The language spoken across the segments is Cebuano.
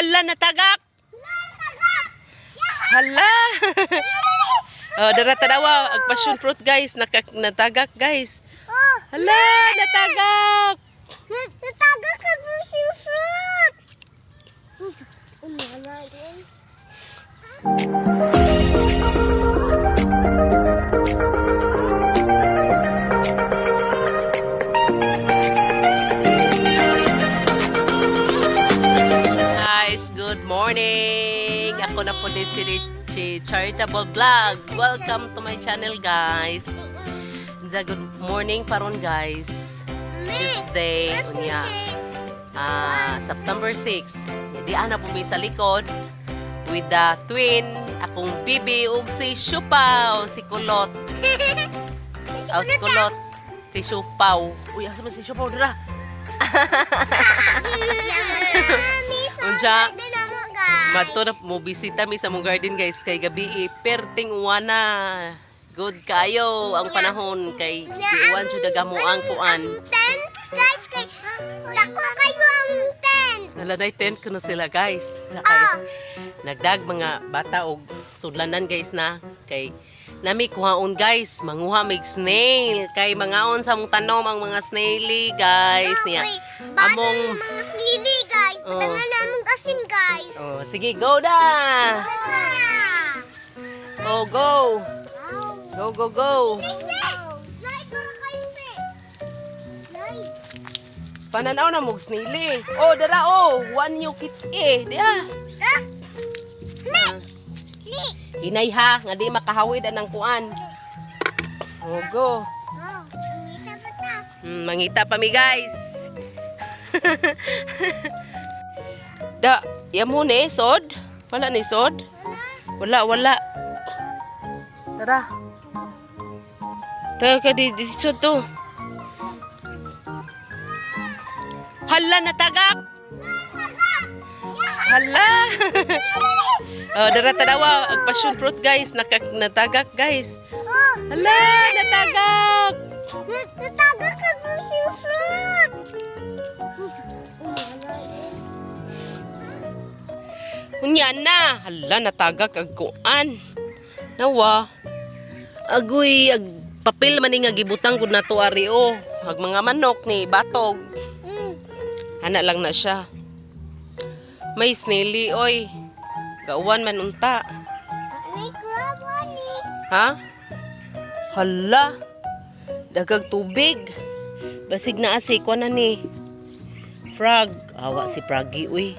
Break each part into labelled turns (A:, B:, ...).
A: Hala, natagak! Hala! Oh, dara tanawa, ang passion fruit, guys, natagak, guys.
B: Oh,
A: Hala, natagak!
B: Natagak ang passion fruit. Umana din.
A: Guys, good morning! Ako na po din si Richie Charitable Vlog. Welcome to my channel, guys. Unsa, good morning paron, guys. Tuesday, unya. September 6. Di ana po mi sa likod with the twin, akong bibi ug si Shupaw, si Kulot. Aw, si Kulot, si Shupaw. Uy, asa man si Shupaw dira? Unsa? Madto na mo bisita mi sa mong garden, guys, kay gabi eh, perting uwana. Good kayo ang panahon kay giuwan jud mo ang kuan.
B: Ang tent, guys, kay dako kayo ang tent.
A: Naladay tent kuno sila, guys. Sa guys, nagdag mga bata og sudlanan, guys, na kay nami kuhaon, guys, manguha mig snail kay mangaon sa mong tanom ang mga snaili, guys, niya.
B: Uy, bago
A: Among
B: ng mga snili, guys.
A: Oh.
B: Patangan namong asin, guys.
A: Oh, sige, go na. Oh, go. Go, go, go.
B: Slide para kayo, se. Slide.
A: Pananaw na mog snaili. Oh, dara oh, one new kit eh. Di ah.
B: Ha? Li. Li.
A: Hinay ha, nga di makahawid anang kuan. Oh, go.
B: Oh, umisa pa ta.
A: Mangita pa mi, guys. Da, yamo ni sod. Wala ni sod. Wala, wala. Tara. Tayo ka di sod to. Hala, natagak. Hala. Oh, dara tanawa ang passion fruit, guys, natagak, guys.
B: Oh,
A: Hala, natagak.
B: Natagak ang passion fruit.
A: Unya na, hala, natagak ag kuan. Nawa. Agoy ag papel man ni nga gibutang gud nato ari oh. Ag mga manok ni batog. Ana lang na siya. May snaili oy. Gauwan man unta.
B: May crab ani.
A: Ha? Hala. Dagag tubig. Basig na asi kuan na ni. Frog. Awa si Froggy uy.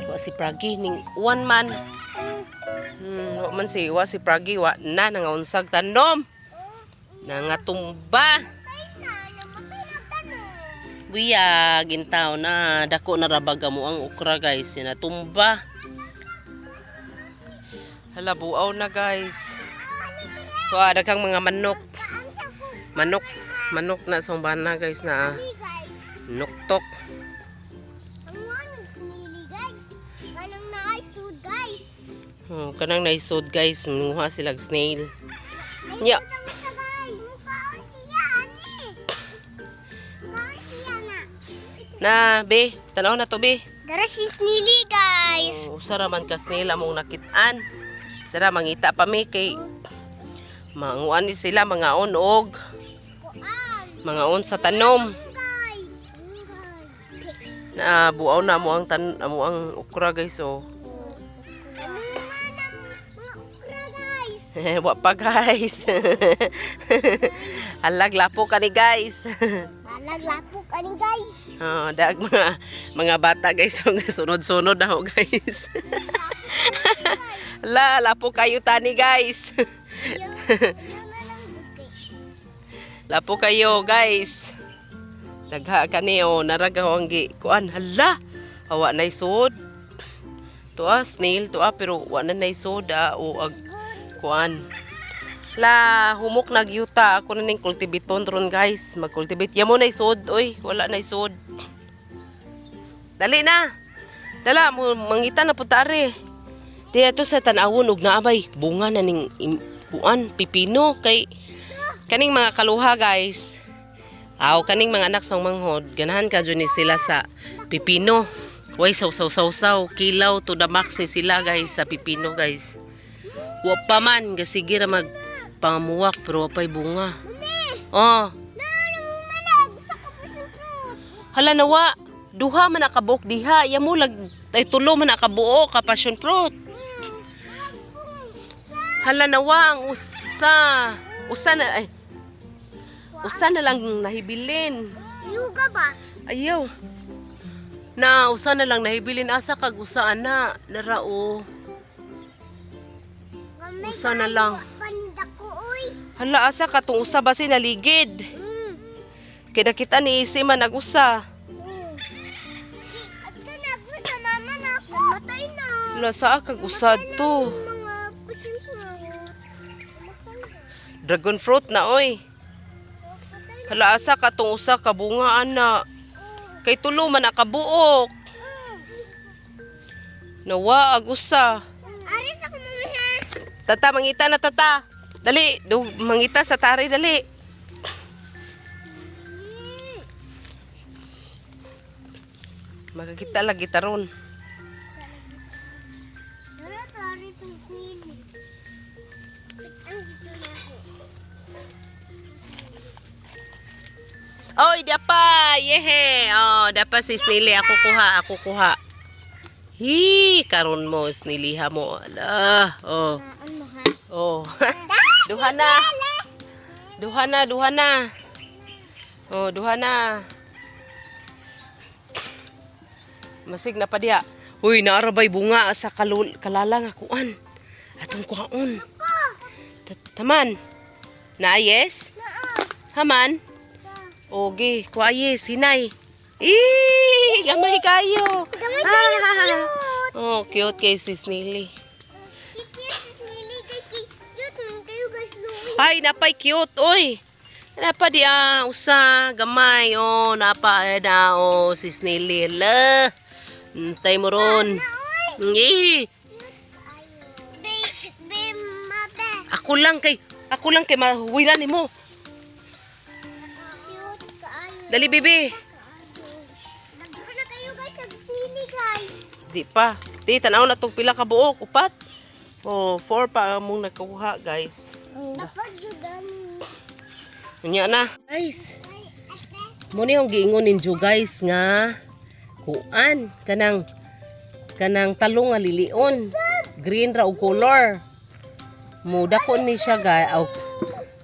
A: Wa si Froggy ning uwan man. Wa man si wa si Froggy wa na nangaunsag tanom. Nangatumba.
B: Na, namatay na tanong.
A: Buya, gintaw na dako na rabaga mo ang okra, guys, natumba. Hala, buaw na, guys. Tuwa daghang mga manok. Manok, manok na sa bana, guys, na
B: Ni, guys.
A: nuktok.
B: Ang ano, sinili, guys. Kanang naisud, guys.
A: Oh, kanang naisod, guys, nguha sila og snail. Nya,
B: Ay, sa guys. Mukhaon siya, ani. Mukhaon siya na.
A: Na be, tanaw na to, be.
B: Dara si Snili, guys.
A: Oh, usa ra man ka snail among nakit-an. Sara mangita pa mi kay manguan ni sila mangaon og
B: Kuan.
A: mangaon sa tanom.
B: Guys.
A: Na buaw na mo ang tan amo ang okra, guys, oh.
B: Ano nga na mga okra, guys?
A: Wa pa, guys. Halag lapo kani, guys.
B: Balag lapok ani, guys.
A: Oh, dag mga bata, guys, sunod-sunod na ho, guys. La, lapo kayo tani, guys.
B: Ayaw na lang buki.
A: Lapo kayo, guys. Dagha kani oh, naragaw ang gi kuan. Hala. Hawa nay sud. Tuwa snail tuwa pero wa na nay sud ah, o ag kuan. La, humok na gyuta ako na ning kultibiton ron, guys. Magkultibit. Yamo nay sud oy, wala nay sud. Dali na. Dala mo mangita na pud ta ari. Di ato sa tan-awon og naabay bunga na ning kuan pipino kay kaning mga kaluha, guys. Aw kaning mga anak sa manghod, ganahan ka jud ni sila sa pipino. Way saw saw saw saw kilaw to the max ni sila, guys, sa pipino, guys. Wa pa man gasige ra mag pangamuwak pero wa pa'y bunga. Oh, hala, nawa. Duha man nakabuok diha. Yamo lag ay tulo man nakabuok ka passion fruit. Hala, nawa ang usa. Usa na ay. Usa na lang nahibilin.
B: Yuga ba?
A: Ayaw. Na usa na lang nahibilin, asa kag usa ana nara o.
B: Gamay.
A: Usa na lang.
B: Paninda ko, oy.
A: Hala, asa ka tong usa basi naligid. Kay nakita ni isi man ag usa.
B: Ato na ako sa mama na ako. Namatay na.
A: Hala, saa kag usa to?
B: Mga kusin ko.
A: Dragon fruit na, oy. Hala, asa ka tong usa ka bunga ana? Kay tulo man nakabuok. Nawa ag usa.
B: Ari sa ko, mama, ha.
A: Tata, mangita na, tata. Dali, do, mangita sa tari, dali. Makakita lagi taron.
B: Dara tari tong nili. Ang dito na ako.
A: Oy, dapa! Yehe! Oh, dapa si Snili. Ako kuha, ako kuha. Hi, karon mo, Snili ha mo. Ala, oh.
B: Ano ha?
A: Oh. Duha na. Duha na, duha na. Oh, duha na. Masig na pa diha. Uy, naarabay bunga sa kalul kalala nga kuan. Atong kuhaon. Taman. Na yes? Haman? Oge, kuha yes, hinay. Ih, gamay kayo.
B: Gamay kayo, cute.
A: Oh, cute kay sis Nili.
B: Cute nili kay cute man kayo, guys, luoy.
A: Ay, napay cute, oy. Napa di ah, usa gamay oh, napa eh, na oh sis Nili. La. Antay mo ron. Eh,
B: Be, be, ma, be.
A: Ako lang kay mahuwilan nimo.
B: Cute kaayo.
A: Dali, bibi.
B: Nagduha na kayo, guys, ag snili, guys.
A: Di pa. Di tanaw na tong pila ka buok, upat. Oh, four pa among nakuha, guys.
B: Napag yun ani.
A: Unya na. Guys, mo ni yung giingon ninyo, guys, nga kuan kanang kanang talong nga lilion. Green ra og color. Mo dako ni siya guys, og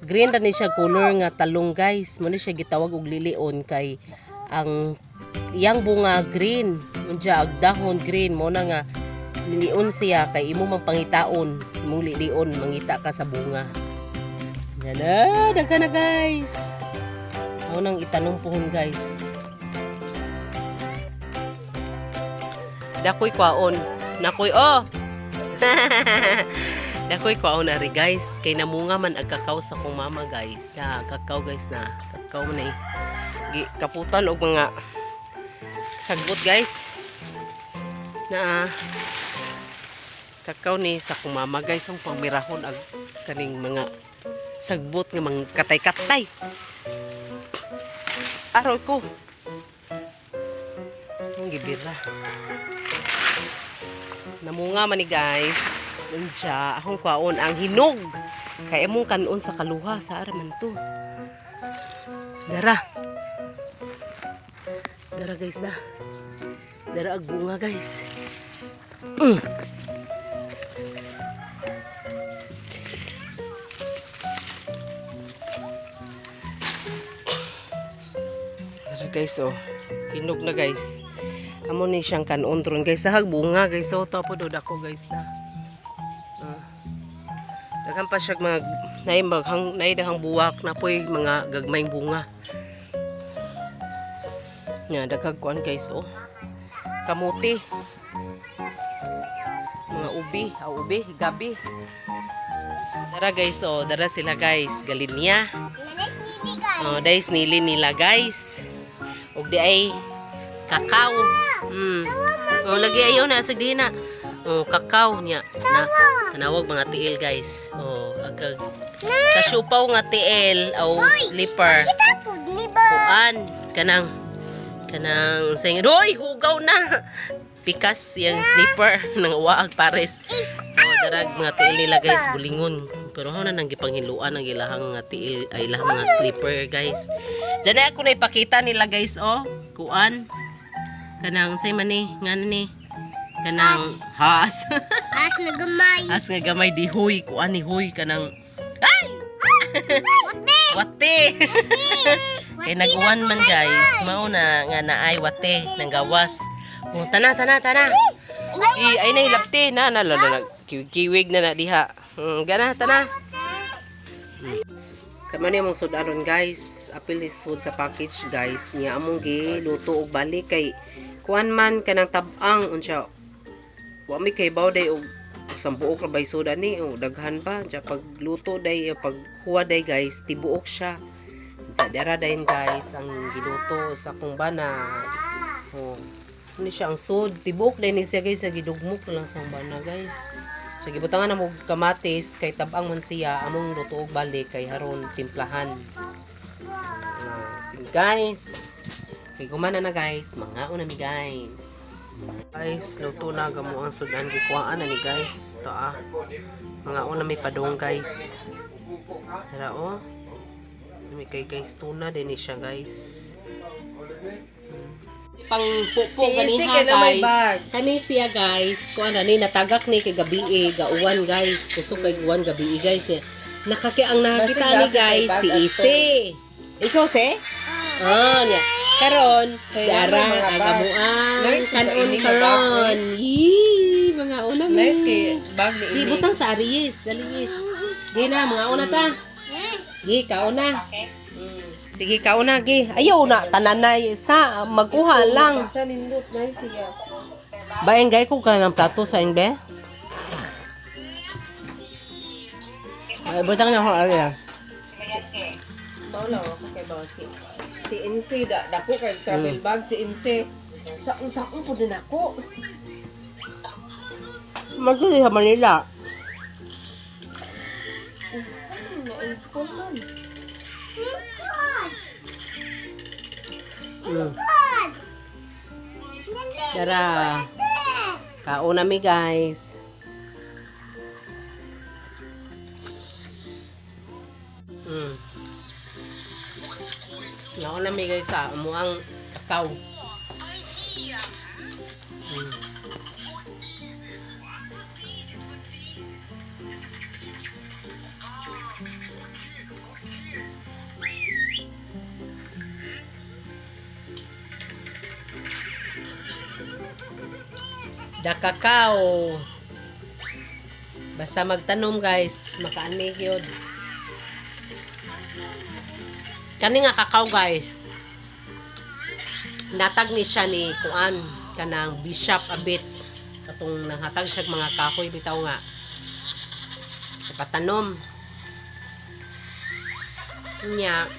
A: green ra ni siya color nga talong, guys. Mo ni siya gitawag og lilion kay ang iyang bunga green, unya ag dahon green, mo na nga lilion siya kay imo mang pangitaon, imong lilion mangita ka sa bunga. Yan na, daghan na, guys. Ako nang itanong pohon, guys. Dakoy kwaon. Nakoy oh. Dakoy kwaon ari, guys. Kay namunga man ag kakao sa kong mama, guys. Na kakao, guys, na. Kakao man eh. Gi kaputan og mga sagbot, guys. Na ah, kakao ni sa kong mama, guys, ang pangmirahon ag kaning mga sagbot nga mga katay-katay. Araw ko. Ang gibira. Namunga man ni, guys. Unja, akong kwaon ang hinog. Kay among kanon sa kaluha sa ara man to. Dara. Dara, guys, na. Dara ag bunga, guys. Dara, guys, oh. Hinog na, guys. Amo ni siyang kanon ron, guys. Sahag bunga, guys. Oh, tapo do dako, guys, na. Ah. Daghan pa siya mga nay maghang nay dahang buwak na poy mga gagmayng bunga. Nya daghag kuan, guys, oh. Kamuti. Mga ubi, ah, ubi, gabi. Dara, guys, oh, dara sila, guys, galinya.
B: Nanas nili, guys.
A: Oh, dahil nili nila, guys. Ug di ay kakao. Oh, lagi ayo na sa na. Oh, kakao niya. Na tanawag mga tiil, guys. Oh, ag kasupaw nga tiil o slipper.
B: Kita po ni ba?
A: Kuan kanang kanang sa. Hoy, hugaw na. Pikas yang slipper nang waag pares. Oh, darag mga tiil nila, guys, bulingon. Pero hao na nang gipanghiluan ang ilahang nga tiil ay ilahang mga slipper, guys. Diyan na ako na ipakita nila, guys, oh. Kuan. Kanang say man ni, ngano ni? Kanang has.
B: As na gamay.
A: Has nga gamay di huy, kuan ni huy kanang ay!
B: Wate!
A: Wate. Kay nag-uwan man, guys, mao na nga naay wate nang gawas. Oh, tana tana tana. I ay na hilabti na na na, na kiwig na na diha. Gana tana. Kamo ni among sud-aron, guys. Apil ni sud sa package, guys. Nya among gi luto og balik kay kuan man kanang tab-ang unsa. Wa mi kay baw day og sambuok ra bay suda ni o daghan pa. Diya pagluto day pag huwa day, guys, tibuok siya. Diya dara dayon, guys, ang giluto sa akong bana. Oh. Ano siya ang sud, tibuok day ni siya, guys, sa gidugmok lang sa akong bana, guys. So gibutangan na mo kamatis kay tab-ang man siya among luto og balik kay haron timplahan. Sige, guys. Kay gumana na, guys, mangaon na mi, guys. Guys, luto na gamo ang sudan gikuhaan na ni, guys. To ah. Mga una may padong, guys. Tara oh. May kay guys tuna din ni siya, guys. Pang pupo
C: Si Isi
A: ganiha
C: kay na may
A: guys.
C: bag.
A: Kani siya, guys. Kuan ani natagak ni kay gabi eh, gauwan, guys. Kusog kay guwan gabi eh, guys. Nakaki ang nakakita
C: Basig
A: ni
C: dati kay
A: guys
C: bag
A: si
C: ato.
A: Isi. Ikaw se? Ah, niya. Karon,
C: Kay
A: dara
C: nasa mga
A: ang
C: bag.
A: amuang
C: Nice kay
A: kanon
C: ini nga bag,
A: karon. Yee, mga una mi.
C: Nice kay bag ni
A: Di
C: ini.
A: butang sa Aries, dali is. Gi na, mga una ta. Gi, kauna. Sige, kauna gi. Ayaw na tananay sa magkuha lang.
C: Basta nindot nice siya.
A: Baeng gay ko ka ng plato sa ingbe. Ay, butang na ako ay.
C: Mao lang ako kay bag si si Insi da dako kay travel bag si Insi. Saong-saong pud din ako.
A: Magdali sa Manila.
C: Na in school man.
A: Tara. Kauna mi, guys. Nauna mi, guys, sa amuang kakao. The cacao. Basta magtanom, guys, makaani gyud. Kani nga kakao, guys. Natag ni siya ni kuan kanang bishop abit katong nanghatag siya mga kahoy bitaw nga. Patanom. Nya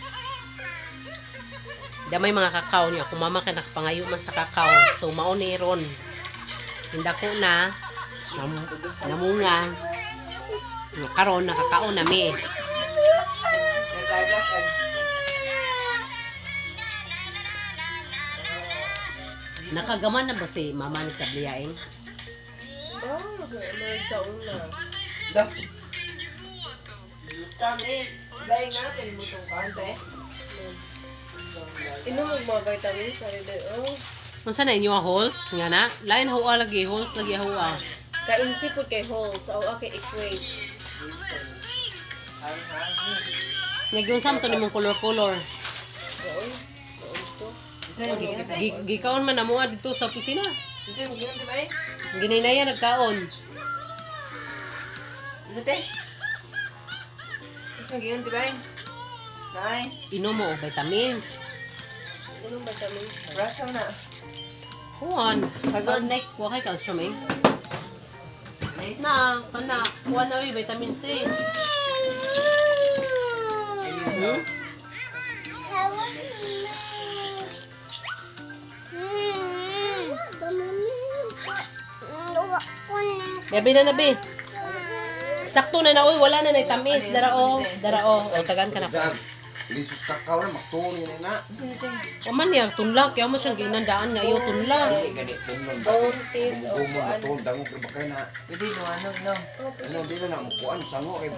A: damay mga kakao niya kung mama ka nakapangayo man sa kakao so mao ni ron Hindako na namunga. Karon nakakaon na mi. Nakagaman na ba si mama ni Tabliaing?
C: Oh, may saong na. Inom og mga vitamins sa rin oh.
A: Unsa na inyo ang holds nga na? Lain huwa lagi holds lagi huwa.
C: Ka Insi pud kay Halls, aw kay Equate.
A: Nagyunsam to nimong color-color.
C: Oy. Maon to.
A: Gikaon man na mo dito sa opisina. Ginaynaya nagkaon. Inom mo og vitamins.
C: Inom vitamins ba?
A: Kuan. Pagod like kuha kay calcium eh. Na, kana, kuha na oy vitamin C. Gabi na nabi. Sakto na na oy, wala na nay tamis. Dara o, dara o. O tagan ka na ko.
D: Lisos kakao na maktuon yun na.
A: Wa man niya tunla kaya mo siyang ginandaan nga iyo tunla.
D: Dili gani tunlon.
C: Bone seed o
D: Gumon
C: kuan.
D: matuon dangog ba kay na.
E: Pwede no, ano, no.
D: Ano di na na mukuan sango kay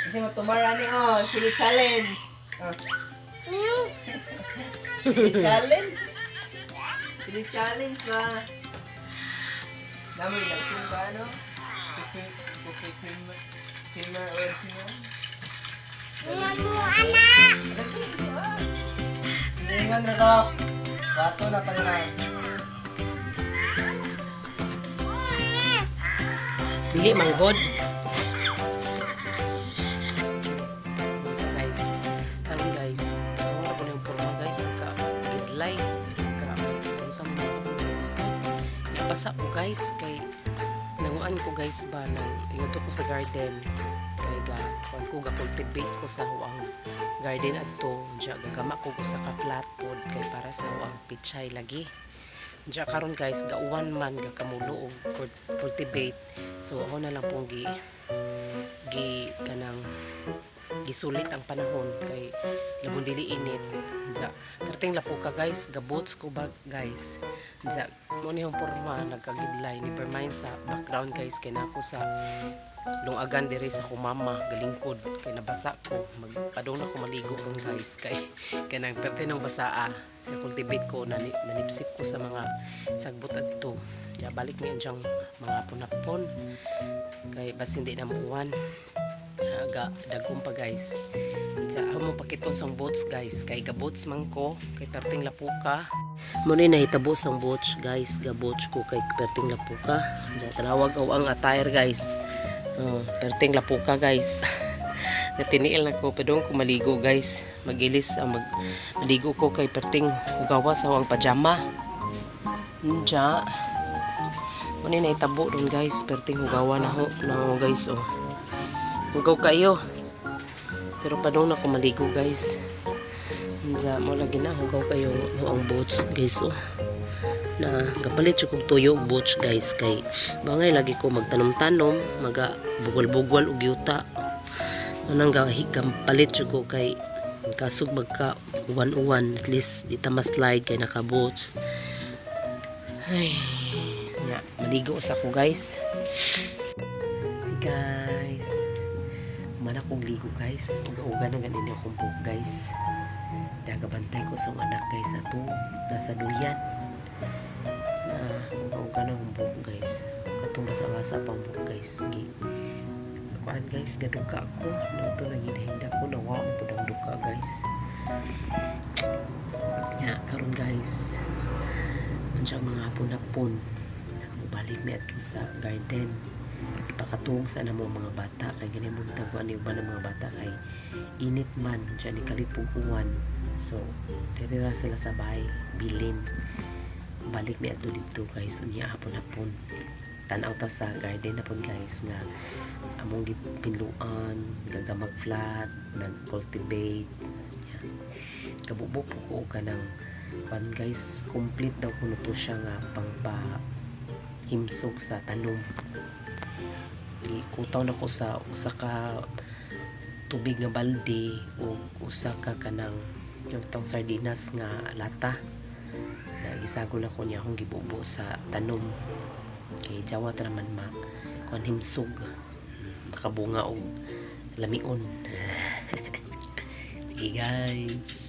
E: Kasi mo tumara ni oh, sili challenge. Oh. Sili challenge. Sili challenge ba? Namoy nagtung ba no? Cookie cookie creamer creamer original.
B: Mamuha na.
E: Tingan na to. Wato na pa nila.
A: Dili manggod. Guys, karon guys, ako ko yung porma guys, nagka gidlay, nagka unsa man napasa ko guys kay nanguan ko guys ba nang ingadto ko sa garden kay ga kuan ko ga cultivate ko sa huang garden adto diya gagama ko usa ka flat pod kay para sa huang pichay lagi. Diya karon guys, gauwan man gakamulo og cultivate. So ako na lang pong gi gi kanang gisulit ang panahon kay labon dili init. Diya perting lapo ka guys, gabots ko ba guys. Diya mo ni ang porma nagkagidlay ni permain sa background guys kay nako sa lungagan dire sa kumama galingkod kay nabasa ko magpadong na ko maligo ron guys kay kanang perte ng basaa na cultivate ko na nanipsip ko sa mga sagbot adto. Diya balik mi ang mga punapon kay basin di na muwan aga dagom pa guys. Sa amo pakiton sang boats guys kay gabots man ko kay perting lapuka mo ni nahitabo sang boats guys, gabots ko kay perting lapuka. Diya tanawag aw ang attire guys. Oh, perting lapuka guys. Natiniil na ko padung ko maligo guys, magilis ang mag maligo ko kay perting hugawa sa ang pajama. Diya mo ni nahitabo ron guys, perting hugawa na ho na ho guys, oh. Hugaw kayo. Pero padung na ko maligo guys. Diya mo lagi na hugaw kayo mo ang boots guys, oh. Na kapalit siya kog tuyo og boots guys kay bangay lagi ko magtanom-tanom, maga bugwal-bugwal og yuta. Anang gahigam palit siya ko kay kasug magka uwan-uwan, at least di ta ma-slide kay naka boots. Ay, nya maligo sa ko guys. Hi guys. Man akong ligo guys. Uga-uga na ganin akong buhok guys. Dagabantay ko sa akong anak guys ato nasa duyan. Na uga-uga na akong buhok guys. Katong basa-basa pa ang buhok guys. Gi kuan guys, gaduka ko. Nato naginahinda ko nawa ang pud ang duka guys. Ya, karon guys. Unsang mga hapon-hapon. Mubalik mi adto sa garden pakatuong sa namo mga bata kay gani mong taguan ni uban ang mga bata kay init man diyan ni kalit pug uwan, so diri ra sila sa bahay bilin. Balik mi adto didto guys unya hapon-hapon tan-aw ta sa garden na pud guys nga among gipinluan gagamag flat nag cultivate. Kabubo po ko kanang kuan guys, complete daw kuno to siya nga pangpa himsog sa tanom. Gikutaw na ko sa usa ka tubig nga balde ug usa ka kanang yung tong sardinas nga lata na gisagol ako niya akong gibubo sa tanom kay jawa ta naman ma kuan himsog makabunga og lamion. Sige guys.